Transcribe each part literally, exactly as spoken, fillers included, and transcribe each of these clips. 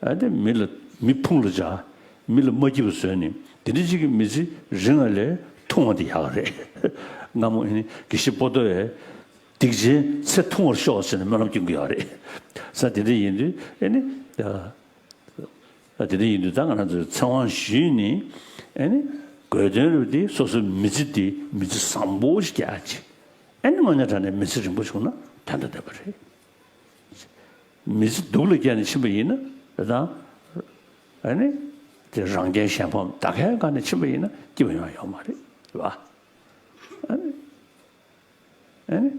ཨ་དེ་མི་ལ་མི་ཕུང་ལ་བྱ། མི་ལ་མ་སྐྱིད་པ་བཟོས་ནས་དེ་འདྲ་ཅིག་གི་མི་ཚེ་རིང་བ་ལས་ཐུང་བ་དེ་ཡག་རེད། སྔ་མོ་ཨ་ནི་དགེ་བཤེས་པོ་ཏོ་ཡས་སྡིག་ཆེན་ཚེ་ཐུང་བར་ཤོག་ཟེར་ནས་སྨོན་ལམ་སྐྱོན་གྱི་ཡོད་རེད། ས་དེ་འདྲ་ཡིན་དུས་ཨ་ནི། ད་དེ་འདྲ་ཡིན་དུས་ད་ང་རང་ཚོས་ཚེ་དབང་ཞུས་ནས་ཨ་ནི་དགོས་དོན་རུ་དེ་སོ་སོའི་མི་ཚེ་དེ་མི་ཚེ་བཟང་པོ་ཞིག་སྐྱེལ་ཡག་ཅིག་ཨ་ནི་དངོས་གནས་དྲང་གནས་མི་ཚེ་རིང་པོ་བྱུང་ན་དོན་དང་ལྡན་པ་རེད། མི་ཚེ་སྡུག་ལ་བསྐྱལ་ནས་ཕྱིན་པ་ཡིན་ན་རེད་དང་། ཨ་ནི་དེ་རང་རྒྱལ་གཞན་ཕམ་ད་གའི་སྒང་ནས་ཕྱིན་པ་ཡིན་ན་སྐྱིད་པ་ཡོང་ཡ་ཡོད་མ་རེད། རེད་བ། ཨ་ནི། ཨ་ནི།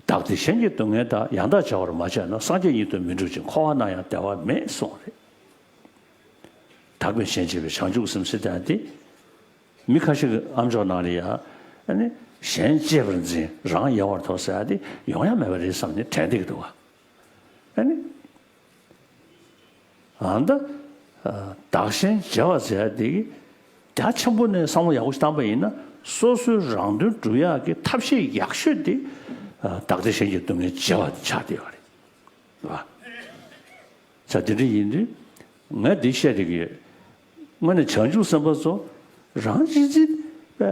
བདག་བདེ་གཞན་གྱི་སྡུག་བསྔལ་དག །ཡང་དག་བྱ་བར་མ་བྱས་ན། སངས་རྒྱས་ཉིད་དུ་མི་འགྲུབ་ཅིང་། །འཁོར་བ་ན་ཡང་བདེ་བ་མེད་གསུངས་རེད། དག་པའི་གཞན་གཅེས་པའི་བྱང་ཆུབ་སེམས་ཟེར་དང་དེ། མི་ཁ་ཤས་ཀྱི་ཨམ་ཅོག་ནང་ལ་ཡ། ཨ་ནི། གཞན་གཅེས་པར་འཛིན་རང་ཡལ་བར་དོར་ཟེར་ཡ་དེ་ཡོང་ཡ་མེད་པ་རེད་བསམ་ནས་དྲན་བསྡད་ཀྱི་འདུག་བ། ཨ་ནི། ཨ་ད། བདག་གཞན་བརྗེ་བ་ཟེར་ཡ་དེ་གི་རྒྱ་ཆེན་པོ་ནས་བསམ་བློ་ཡག་པོ་ཞིག་བཏང་པ་ཡིན་ན་སོ་སོའི་རང་དོན་སྒྲུབ་ཡག་གི་ཐབས་ཤེས་ཡག་ཤོས་དེ་བདག་བདེ་གཞན་གྱི་སྡུག་བསྔལ་བརྗེ་བ་དེ་ཆགས་བསྡད་ཡོད་རེད། བ། ས་དེ་འདྲ་ཡིན་དུས་ང་འདི་བཤད་བསྡད་ཀྱི་ཡོད། དངོས་གནས་བྱང་ཆུབ་སེམས་དཔའ་ཚོ་རང་གཅེས་འཛིན་པའི་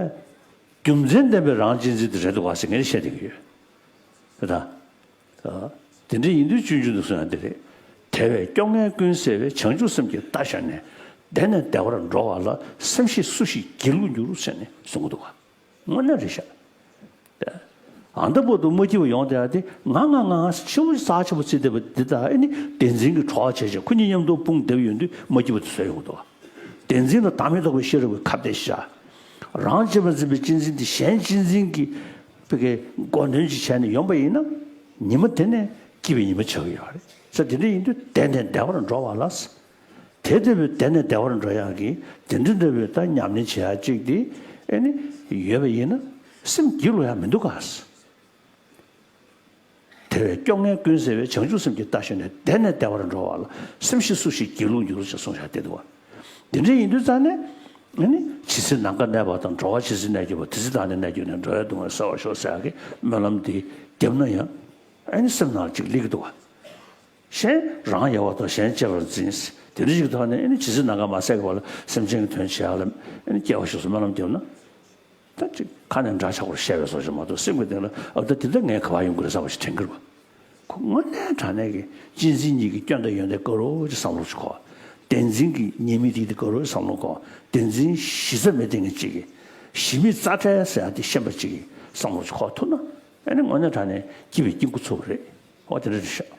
རྒྱུ་མཚན་ལྡན་པའི་རང་གཅེས་འཛིན་དེ་རེད་འདུག་བ་ཟེར་ངས་བཤད་བསྡད་ཀྱི་ཡོད། ད། དེ་འདྲ་ཡིན་དུས་སྤྱོད་འཇུག་ཏུ་གསུངས་ཡང་འདི་རེད། དལ་བའི་སྐྱོ་ངལ་ཀུན་སེལ་བའི། བྱང་ཆུབ་སེམས་ཀྱི་རྟ་ཞོན་ནས། བདེ་ནས་བདེ་བར་འགྲོ་བ་ལ། སེམས་ཤེས་སུ་ཞིག་སྒྱིད་ལུག་འགྱུར་ཟེར་ནས་གསུང་གི་འདུག་ག་དངོས་གནས་རེད་ཤག་ཨ་འདི་བར་དུ་མ་སྐྱིད་པ་ཡོང་བསྡད་ཡ་དེ་ང་ང་ང་ང་ཆེན་པོ་རྩ་ཆེན་པོ་བརྩིས་བསྡད་པ་འདི་དག་ཨེ་ནི་བདེན་འཛིན་གྱི་གྲོགས་བྱས་བྱས་ཁོ་གཉིས་མཉམ་དུ་དཔུང་བསྡེབས་ཡོང་དུས་མ་སྐྱིད་པ་དེ་བཟོས་ཡོང་གི་འདུག་ག་བདེན་འཛིན་ལ་བདག་མེད་རྟོགས་པའི་ཤེས་རབ་ཀྱི་ཁ་གཏད་བཞག་རང་གཅེས་པར་འཛིན་པའི་གཅེས་འཛིན་དེ་གཞན་གཅེས་འཛིན་གྱི་བི་གའི་སྒོ་འདོན་ཅིག་བྱས་ནས་ཡོང་པ་ཡིན་ན། ཉི་མ་དེ་ནས་སྐྱིད་པའི་ཉི་མ་ཆགས་ཀྱི་ཡོད་རེད། ས་དེ་འདྲ་ཡིན་དུས་བདེ་ནས་བདེ་བར་འགྲོ་བ་ལ། དེ་ལྟ་བུའི་བདེ་ནས་བདེ་བར་འགྲོ་ཡག་གི་དེ་འདྲ་འདྲ་བའི་ད་ཉམས་ལེན་བྱེད་ཡག་ཅིག་དེ་ཨེ་ནི་ཡོད་པ་ཡིན་ན་སེམས་སྒྱིད་ལུག་ཡག་མི་འདུག་ག་དལ་བའི་སྐྱོ་ངལ་ཀུན་སེལ་བའི། བྱང་ཆུབ་སེམས་ཀྱི་རྟ་ཞོན་ནས། བདེ་ནས་བདེ་བར་འགྲོ་བ་ལ། སེམས་ཤེས་སུ་ཞིག་སྒྱིད་ལུག་འགྱུར་ཞེས་གསུངས་བཞག་བསྡད་འདུག་བ། འདི་འདྲ་ཡིན་དུས་ཙང་ནས་ཨ་ནི་ཇི་སྲིད་ནམ་མཁའ་གནས་པ་དང་། འགྲོ་བ་ཇི་སྲིད་གནས་གྱུར་པ། དེ་སྲིད་བདག་ནི་གནས་གྱུར་ནས། འགྲོ་བའི་སྡུག་བསྔལ་སེལ་བར་ཤོག་ཟེར་ཡག་གི་སྨོན་ལམ་འདི་བརྒྱབ་ན་ཡང་ཨ་ནི་སེམས་ནང་ཅིག་སླེབས་ཀྱི་འདུག་བ། གཞན་རང་ཡལ་བར་དོར། གཞན་གཅེས་པར་འཛིན། དེ་འདྲ་ཞིག་ཐོག་ནས་ཨ་ནི་ཇི་སྲིད་ནམ་མཁའ་མ་ཟད་ཀྱི་བར་ལ་སེམས་ཅན་གྱི་དོན་བྱེད་ཡག་ལ་ཨ་ནི་སྐྱེ་བར་ཤོག་ཟེར་སྨོན་ལམ་བརྒྱབ་ན། ད་ཅིག་ཁ་ནས་འདྲ་ཆགས་པར་བཤད་པའི་བཟོ་ཞིག་མ་གཏོགས་སེམས་ཀྱི་གཏིང་ལ་ཨ་ད་དེ་འདྲ་ངས་ག་པར་ཡོང་གི་རེད་བསམ་པ་ཞིག་དྲན་གྱི་རེད་པ། ཁོ་དངོས་གནས་དྲང་གནས་ཀྱི་གཅེས་འཛིན་གཉིས་ཀྱི་སྐྱོན་དང་ཡོན་ཏན་དགའ་རབ་ཅིག་བསམ་བློ་ཞིག་འཁོར། བདེན་འཛིན་གྱི་ཉེས་དམིགས་དེ་དགའ་རབ་བསམ་བློ་འཁོར། བདེན་འཛིན་གཞི་རྩ་མེད་བཏང་མཁན་ཅིག་གི་གཞི་མེད་རྩ་བྲལ་ཟེར་ཡག་དེ་ཤེས་པ་ཅིག་གི་བསམ་བློ་ཞིག་འཁོར་ཐུབ་ན་ཨ་ནི་དངོས་གནས་དྲང་གནས་སྐྱིད་པའི་སྐྱིད་འགོ་ཚུགས་པ་རེད། ཨོ་དེ་འདྲ་རེད་ཤག